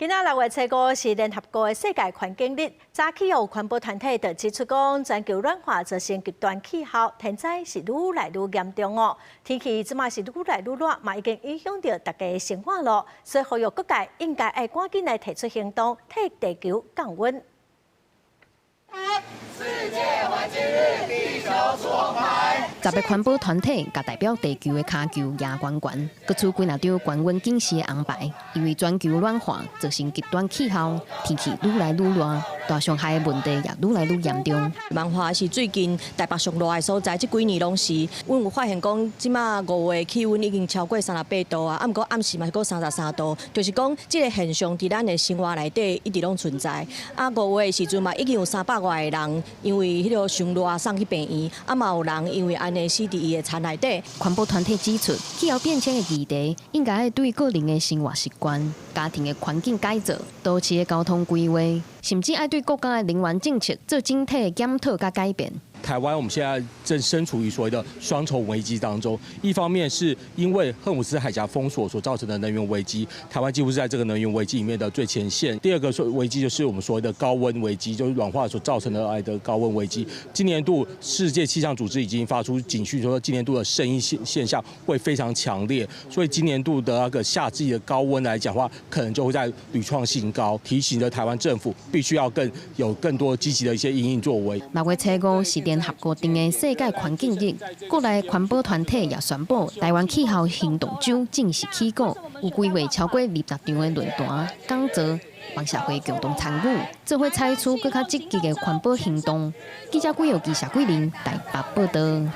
今仔6月初五是聯合國的世界環境日，早起有環保團體就指出講，全球暖化造成極端氣候，天災是愈來愈嚴重哦。天氣這馬是愈來愈熱，嘛已經影響著大家的生活囉。所以呼籲各界應該愛趕緊來提出行動，替地球降溫。世界環境日，地球出紅牌。10個環保團體共代表地球的跤球舉懸懸，閣出幾若張懸溫警示的紅牌，因為全球暖化造成極端氣候，天氣愈來愈熱，大傷害的問題也愈來愈嚴重。萬華是最近台北上熱的所在，這幾年攏是。阮有發現講，這馬5月氣溫已經超過38度啊，啊，毋過暗時嘛是閣33度，就是講這个現象佇咱的生活內底一直攏存在。啊，5月的時陣嘛，已經有300外个人因為彼个傷熱送去病院，啊嘛有人因為按呢死佇伊的田內底。環保團體指出，氣候變遷的議題應該愛對個人的生活習慣、家庭的環境改造、都市的交通規劃，甚至愛對國家的能源政策做整體的檢討佮改變。台灣我們現在正身處於所謂的雙重危機當中，一方面是因為荷姆茲海峽封鎖所造成的能源危機，台灣幾乎是在這個能源危機裡面的最前線。第二個危機就是我們所謂的高溫危機，就是暖化所造成的來的高溫危機。今年度世界氣象組織已經發出警訊，說今年度的聖嬰現象會非常強烈，所以今年度的那個夏季的高溫來講的話，可能就會再屢創新高，提醒着台灣政府必須要更有更多積極的一些因應作為。6月初五是聯合國定的世界環境日，國內環保團體也宣布，台灣氣候行動週正式起鼓，有規劃超過20場的論壇講座，幫社會共同參與，做伙採取閣較積極的環保行動。記者郭耀基、謝桂玲台北報道。